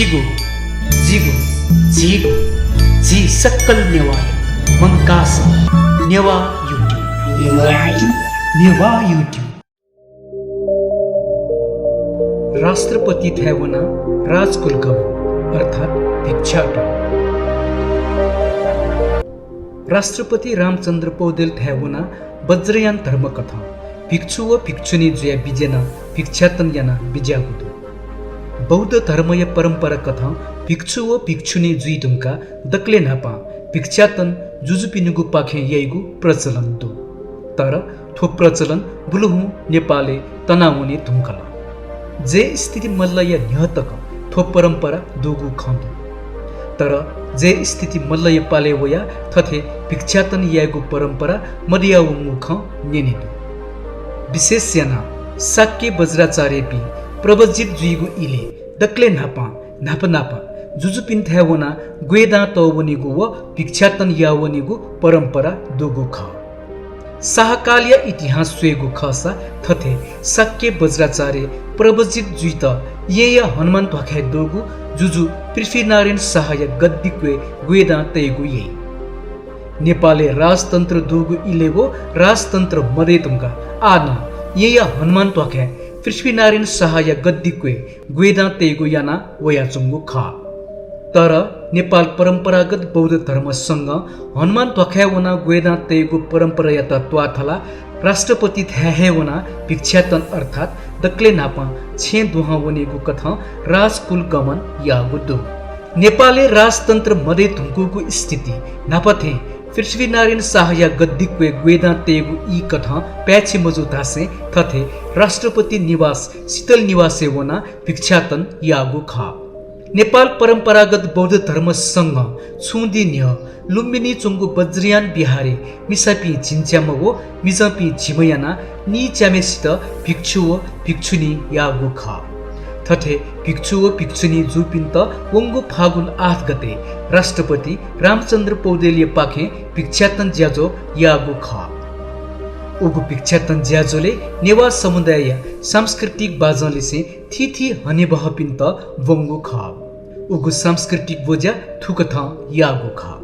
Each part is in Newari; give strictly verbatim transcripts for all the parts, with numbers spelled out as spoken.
जिगु, जिगु, झीगु, झी सकल नेवाःया मंकाः सः नेवाः YouTube। नेवाः YouTube। राष्ट्रपतिथाय् वनाः राजकुल गमन अर्थात् भिक्षाटन। राष्ट्रपति रामचन्द्र पौडेलथाय् वनाः वज्रयान धर्मकथं भिक्षु व भिक्षुणी जुयाः बिज्यानाः भिक्षाटन यानाः बिज्याःगु दु। बौद्ध धर्मया परम्पराकथं भिक्षु व भिक्षुणी जुइ धुंकाः दकलय् न्हापां भिक्षाटन जुजुपिनिगु पाखें याइगु प्रचलन दु। तर थ्व प्रचलन बुलुहुँ नेपालय् तनावने धुंकल। जयस्थिति मल्लया न्ह्यः तक थ्व परम्परा दुगु खँ दु। तर जयस्थिति मल्लया पालय् वयाः थथे भिक्षाटन यायेगु परम्परा मदयावंगु खँ न्यने दु। विशेष यानाः शाक्य वज्राचार्यपिं प्रव्रजित जुइगु इलय् दकलय् न्हापां, न्हापा न्हापा जुजुपिन्थाय् वनाः ग्वय् दां तःवनेगु व भिक्षाटन याःवनेगु परम्परा दुगु खः। शाहकालया इतिहास स्वयेगु खःसा थथे शाक्य वज्राचार्य प्रव्रजित जुइत येँया हनुमान ध्वाखाय् दुगु जुजु पृथ्वीनारायण शाहया गद्दी क्वय् ग्वय् दां तयेगु याइ। नेपालय् राजतन्त्र दुगु इलय् व राजतन्त्र मदये धुंकाः आः नं येँया हनुमान ध्वाखाय् पृथ्वीनारायण शाहया गद्दी क्वय् ग्वय् दां तयेगु याना वयाच्वंगु खः। तर नेपाल परम्परागत बौद्ध धर्म संघं हनुमान ध्वाखाय् वनाः ग्वय् दां तयेगु परम्परायात त्वाथलाः राष्ट्रपतिथाय् हे वनाः भिक्षाटन अर्थात् दकलय् न्हापां छेँ दुहां वनेगु कथं राजकुल गमन याःगु दु। नेपालय् राजतन्त्र मदये धुंकूगु स्थिति न्हापा थें पृथ्वीनारायण शाहया गद्दी क्वय् ग्वय् दां तयेगु ई कथं पाय्छि मजू धासें थथे राष्ट्रपति निवास शीतल निवासय् वनाः भिक्षाटन याःगु खः। नेपाल परम्परागत बौद्ध धर्म संघं छुं दिं न्ह्यः लुम्बिनी च्वंगु वज्रयान विहारय् मिसापिं झिंच्याम्ह व मिजंपिं झिम्ह यानाः नीच्याम्हय्सित भिक्षु व भिक्षुणी याःगु खः। थथे भिक्षु व भिक्षुणी जूपिन्त वंगु फागुन आठ गते राष्ट्रपति रामचन्द्र पौडेलया पाखें भिक्षाटन ज्याझ्वः याःगु खः। उगु भिक्षाटन ज्याझ्वलय् नेवाः समुदायया सांस्कृतिक बाजंलिसें थीथी हनेबहःपिन्त ब्वंगु खः। उगु सांस्कृतिक ब्वज्या थुकथं याःगु खः।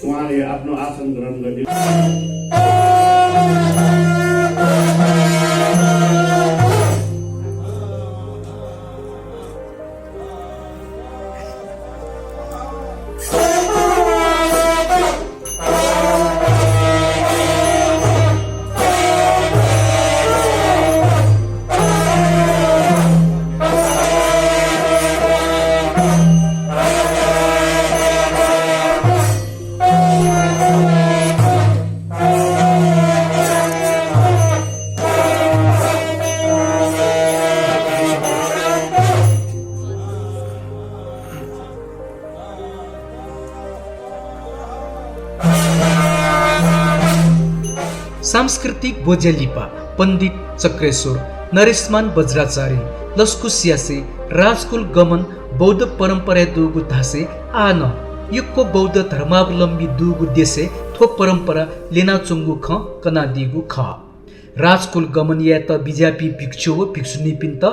उहाँले आफ्नो आसन ग्रहण गरिदिनु। सांस्कृतिक ब्वज्या लिपा पण्डित चक्रेश्वर नरेशमान वज्राचार्यं लसकुस यासें राजकुल गमन बौद्ध परम्पराय् दुगु धासें आः नं यक्व बौद्ध धर्मावलम्बी दुगु देशय् थ्व परम्परा ल्यनाच्वंगु खँ कनादीगु खः। राजकुल गमन यायेत बिज्याःपिं भिक्षु व भिक्षुणीपिन्त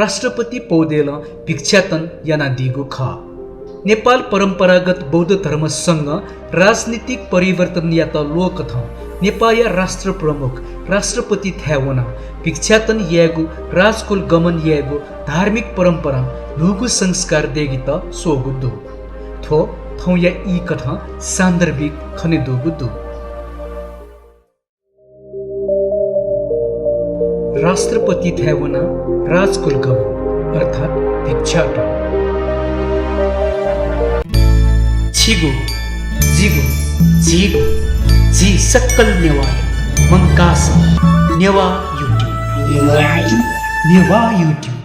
राष्ट्रपति पौडेलं भिक्षाटन यानादीगु खः। नेपाल परम्परागत बौद्ध धर्म संघं राजनीतिक परिवर्तनयात ल्वःकथं नेपाःया राष्ट्र प्रमुख राष्ट्रपतिथाय् वनाः भिक्षाटन यायेगु राजकुल गमन यायेगु धार्मिक परम्परां न्हूगु संस्कार दय्केत स्वःगु दु। थ्व थौंया ई कथं सान्दर्भिक खनेदुगु दु। राष्ट्रपतिथाय् वनाः राजकुल गवः, अर्थात् भिक्षाटन। छिगु, जिगु, झीगु, झी सकल नेवाःया मंकाः सः नेवाः YouTube। नेवाः YouTube।